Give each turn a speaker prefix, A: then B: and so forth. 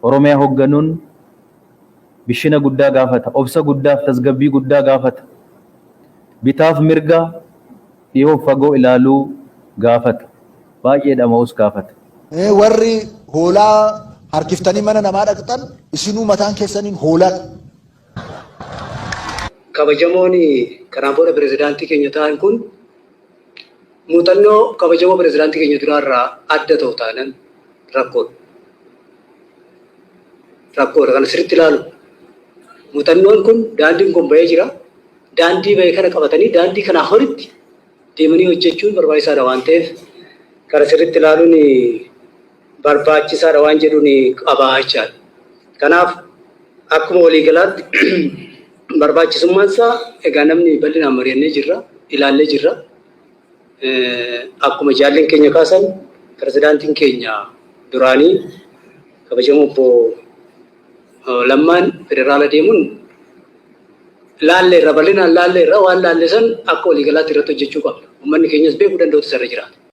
A: Oromiyaa hoogganuun bishina guddaa gaafata, obsa guddaaf tasgabbii guddaa gaafata. Bitaaf mirga, dhihoof fagoo ilaaluu gaafata. Baay'ee dhama'us gaafata.
B: Warri hoolaa harkiftanii mana namaa dhaqxan isinuu mataan keessaniin hoolaadha.
C: Kabajamoon kanaan booda pirezidaantii keenya ta'an kun muuxannoo kabajamoo pirezidaantii keenya duraarraa adda ta'u taanan rakkoodha. Rakkoodha kana sirriitti ilaalu. Muuxannoon kun, daandiin kun bahee jira. Daandii bahe kana qabatanii daandii kanaa olitti deemanii hojjechuun barbaachisaadha waan ta'eef, kana sirriitti ilaaluun barbaachisaadha waan jedhuun qabaa jechaadha. Kanaaf akkuma waliigalaatti barbaachisummaan isaa egaa namni bal'inaan mari'annee jirra, ilaallee jirra. Akkuma jaalleen keenya kaasan, pirezidaantiin keenya duraanii kabajamoo obbo Lammaan federaala deemuun laallee irra, bal'inaan laallee irra, waan laalle san akka waliigalaatti irratti hojjechuu qabna. Uummanni keenyas beekuu danda'utu isarra jiraata.